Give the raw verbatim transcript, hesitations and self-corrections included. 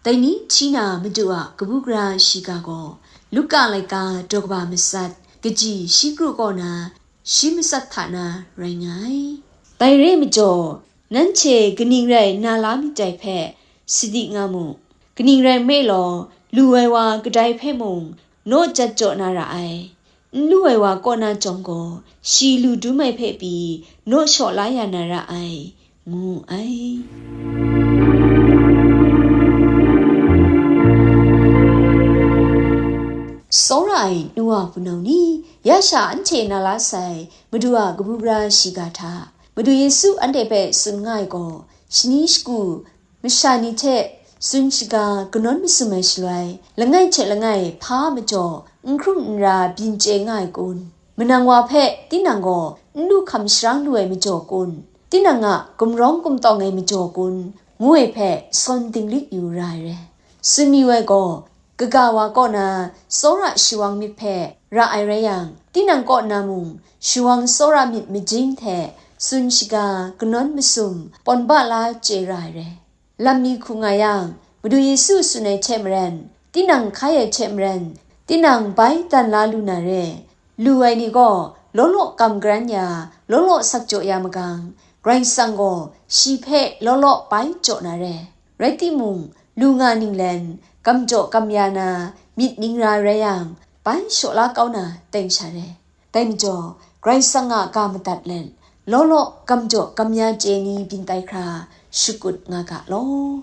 Dai ni hti na Madu a kabu gara shiga gaw, Luka laika daw kaba matsat, kaji shi kru kaw na, shi matsat hta na rai nga ai. Dai re ai majaw, nanhte kaning rai na la myit dai hpe sadi nga mu. Kaning rai nme law, lu ai wa kadai hpe mung naw jat jaw na ra ai. N lu ai wa kaw na jawng gaw, shi lu dum ai hpe pyi naw shaw la ya na ra ai, ngu ai. Tsawra ai nu wa hpunau ni, ya sha anhte na la sai Madu a kabu gara shiga hta, Madu Yesu anhte hpe tsun nga ai gaw, shani shagu masha ni hte tsun shaga kanawn masum ai shaloi, langai hte langai hpa majaw n hkrum n ra byin chye nga ai kun? Manang wa hpe tinang gaw n lu hkam sharang lu ai majaw kun? Tinang a gumrawng gumtawng ai majaw kun? Ngu ai hpe sawn dinglik yu ra ai re. Tsun mayu ai gaw, kaga wa kaw na tsawra shawang myit hpe ra ai rai yang, tinang kaw na mung shawang tsawra myit majing hte tsun shaga kanawn masum pawn ba la chye ra ai re. Lam mi hku nga yang, Madu Yesu tsun ai hte maren, tinang hkai ai hte maren, tinang bai dan la lu na re. Lu ai ni gaw law law kam karan ya, law law sak jaw ya magang, Karai Kasang gaw shi hpe law law bai jaw na re. Rai timung, lu nga ninglen, kam jaw kam ya na myit ning ra rai yang, bai shaw la kau na teng sha re. Dai majaw, Karai Kasang a ga madat let, law law kam jaw kam ya chye ni byin tai hkra shakut nga ga law.